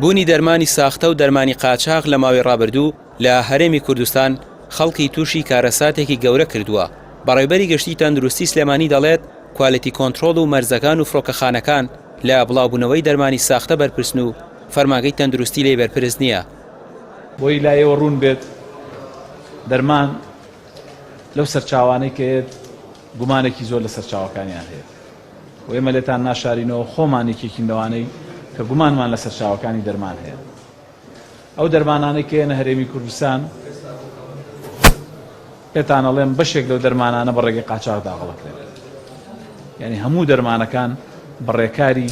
بوونی دەرمانی ساختە و دەرمانی قاچاخ لە ماوەی ڕابردوو لە هەرێمی کوردستان خەڵکی تووشی کارەساتێکی گەورە کردووە، بەڕێوبەری گشتی تەندروستی سلێمانی دەڵێت، quality control و مەرزەکان و فڕۆکەخانەکان لە بڵاوبوونەوەی دەرمانی ساختە بەرپرسن و فەرمانگەی تەندروستی لێی بەرپرس نییە. بۆی لای ئێوە ڕوون بێت دەرمان لەو سەرچاوانەی کە یەت گومانێکی زۆر لە سەرچاوەکانیان هەیە و ئێمە لێتان ناشارینەوە خۆمان یەکێکین لەوانەی کە گومانمان لە سەرچاوەکانی دەرمان هەیە. ئەو دەرمانانەی کە یەنە هەرێمی کوردستان پێتان ئەڵێم بەشێک لەو دەرمانانە بە ڕێگەی قاچاخ داغڵەکرێن یعنی هەموو دەرمانەکان بە ڕێکاری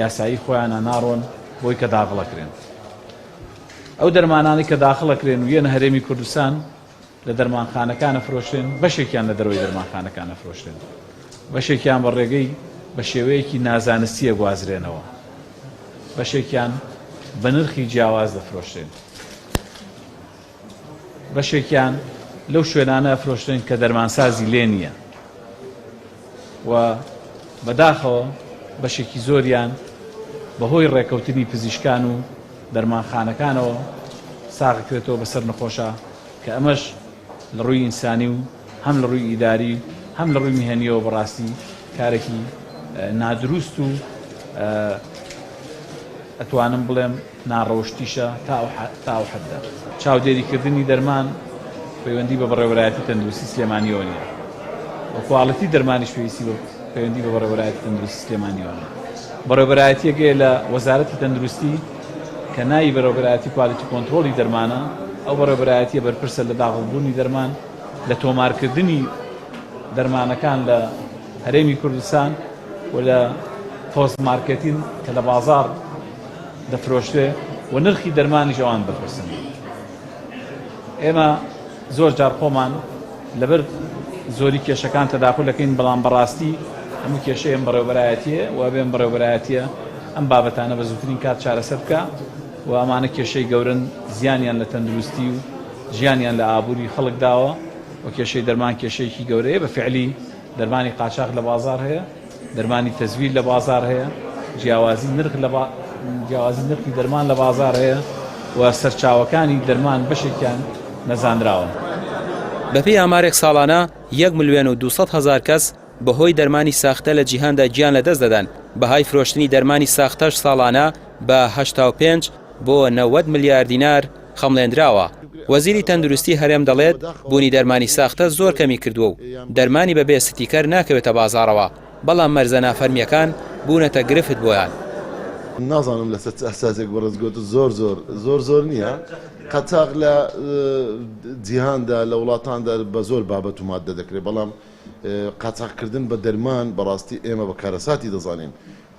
یاسایی خۆیانە ناڕۆن بۆی کە داغڵەکرێن ئەو دەرمانانەی کە داخڵەکرێن و یەنە هەرێمی کوردستان لە دەرمانخانەکان ئەفرۆشرێن، بەشێکیان لە دەرەوەی دەرمانخانەکان ئەفرۆشرێن، بەشێکیان بە ڕێگەی بە شێوەیەکی نازانستی ئەگوازرێنەوە، بەشێکیان بە نرخی جیاواز دەفرۆشرێن، بەشێکیان لەو شوێنانە ئەفرۆشرێن کە دەرمانسازی لێ نییە و بەداخەوە بەشێکی زۆریان بەهۆی ڕێکەوتنی پزیشکان و دەرمانخانەکانەوە ساغکرێتەوە بەسەر نەخۆشا کە ئەمەش لە ڕووی ئینسانی و هەم لە ڕووی ئیداری هەم لە ڕووی میهەنیەوە بەڕاستی کارێکی نادروست و ئەتوانم بڵێم ناڕەوشتیشە تا ئەو حەدە. چاودێریکردنی دەرمان پەیوەندی بە بەڕێوەبەرایەتی تەندروستی سلێمانیەوە نییە و کواڵیتی دەرمانیش پێویستی بە پەیوەندی بە بەڕێوەبەرایەتی تەندروستی سلێمانیەوە نییە. بەڕێوەبەرایەتیەک هەیە لە وەزارەتی تەندروستی کە ناوی بەڕێوەبەرایەتی quality control ی دەرمانە، ئەو بەڕێوەبەرایەتیە بەرپرسە لە داغڵبوونی دەرمان، لە تۆمارکردنی دەرمانەکان لە هەرێمی کوردستان و لە post marketing کە لە بازاڕ دەفرۆشرێ و نرخی دەرمانیش ئەوان بەرپرسن. ئێمە زۆر جار خۆمان لەبەر زۆری کێشەکان تەداخول ئەکەین، بەڵام بەڕاستی هەموو کێشەی ئەم بەڕێوەبەرایەتییە و ئەبێ ئەم بەڕێوەبەرایەتییە ئەم بابەتانە بە زووترین کات چارەسەر بکا و ئەمانە کێشەی گەورەن زیانیان لە تەندروستی و ژیانیان لە ئابووری خەڵک داوە و کێشەی دەرمان کێشەیەکی گەورەیە بە فعلی دەرمانی قاچاخ لە بازاڕ هەیە. دەرمانی تەزویر لە بازاڕ هەیە، جیاوازی نرخ لە جیاوازی نرخی دەرمان لە بازاڕ هەیە و سەرچاوەکانی دەرمان بەشێکیان نەزانراون. بەپێی ئامارێک ساڵانە یەک ملیۆن و 200 هەزار کەس بەهۆی دەرمانی ساختە لە جیهاندا گیان لەدەست دەدەن، بەهای فرۆشتنی دەرمانی ساختەش ساڵانە بە 85 بۆ 90 ملیار دینار خەمڵێندراوە. وەزیری تەندروستی هەرێم دەڵێت، بوونی دەرمانی ساختە زۆر کەمی کردووە و دەرمانی بەبێ ستیکەر ناکەوێتە بازاڕەوە، بەڵام مەرزە نافەرمییەکان بوونەتە گرفت بۆیان. نازانم لەسەر چ ئەساسێک بەڕێز گوتت زۆر زۆر، زۆر زۆر نییە. قاچاخ لە جیهاندا لە وڵاتاندا بە زۆر بابەت و ماددە دەکرێت، بەڵام قاچاخکردن بە دەرمان بەڕاستی ئێمە بە کارەساتی دەزانین.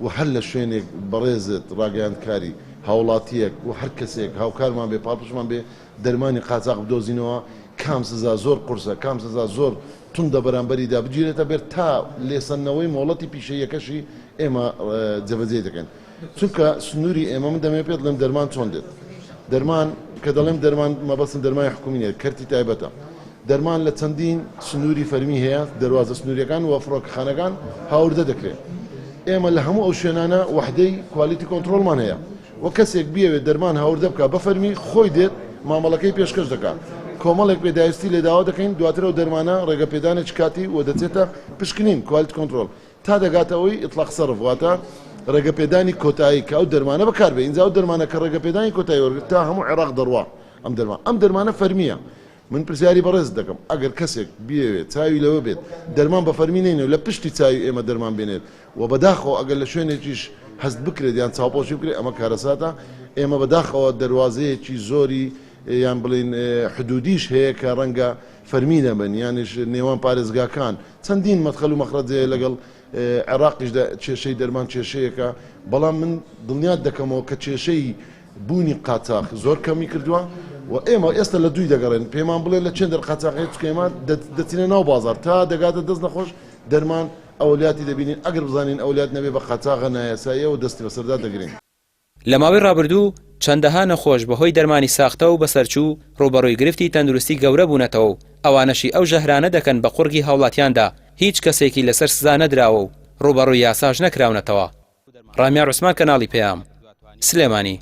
و هەر لە شوێنێک بەڕێزت ڕاگەیاندکاری، هاوڵاتییەک و هەر کەسێک هاوکارمان بێ پاڵپشتمان بێ دەرمانی قاچاخ بدۆزینەوە کام سزا زۆر قورسە کام سزا زۆر توندە بەرامبەریدا بگیرێتە بەر تا لێسەندنەوەی مۆڵەتی پیشەییەکەشی ئێمە جێبەجێی دەکەین چونکە سنووری ئێمە من دەمەوێت پێت بڵێم دەرمان چۆن دێت دەرمان کە دەڵێم دەرمان مەبەستم دەرمانی حکومی نیە کەرتی تایبەتە دەرمان لە چەندین سنووری فەرمی هەیە، دەروازە سنوورییەکان و فڕۆکەخانەکان هاوردە دەکرێت. ئێمە لە هەموو ئەو شوێنانە وەحدەی quality control مان هەیە و کەسێک بیەوێت دەرمان هاوردە بکات بە فەرمی خۆی دێت مامەڵەکەی پێشکەش دەکات. کۆمەڵێک پێداویستی لێ داوا دەکەین، دواتر ئەو دەرمانە ڕێگەپێدانێکی کاتی و دەچێتە پشکنین، quality control، تا دەگاتە ئەوەی ئیتلاق سەرف واتە ڕێگەپێدانی کۆتایی کە ئەو دەرمانە بەکاربێت. ئینجا ئەو دەرمانە کە ڕێگەپێدانی کۆتایی وەرگرت تا هەموو عێراق دەڕوا ئەم دەرمان. ئەم دەرمانە فەرمییە. من پرسیاری بەڕێزت دەکەم ئەگەر کەسێک بیەوێت چاوی لەوە بێت دەرمان بە فەرمی نەینێ و لە پشتی چاوی ئێمە دەرمان بێنێت و بەداخەوە ئەگەر لە شوێنێکیش هەست بکرێت یان چاوپۆشی بکرێت ئەمە کارەساتە ئێمە بەداخەوە دەروازەیەکی زۆری یان بڵین حدودیش هەیە کە ڕەنگە فەرمی نەبن یانیش نێوان پارێزگاکان چەندین مەدخەل و مەخرەج هەیە لەگەڵ عێراقیشدا کێشەی دەرمان کێشەیەکە بەڵام من دڵنیات دەکەمەوە کە کێشەی بوونی قاچاخ زۆر کەمی کردووە و ئێمە ئێستا لە دووی دەگەڕێن پێمان بڵێن لە چێن دەر قاچاخ هەیە چونکە ئێمە دەچینە ناو بازاڕ تا دەگاتە دەست نەخۆش دەرمان ئەولیاتی دەبینین ئەگەر بزانین ئەولیات نەبێ بە قاچاغە نایاساییەوە دەستی بەسەردا دەگرین. لە ماوەی ڕابردوو چەندەها نەخۆش بەهۆی دەرمانی ساختە و بەسەرچوو ڕووبەڕووی گرفتی تەندروستی گەورە بوونەتەوە و ئەوانەشی ئەو ژەهرانە دەکەن بە قوڕگی هاوڵاتیاندا هیچ کەسێکی لەسەر سزا نەدراوە و ڕووبەڕووی یاساش نەکراونەتەوە. ڕامیار عوسمان کەناڵی پەیام، سلێمانی.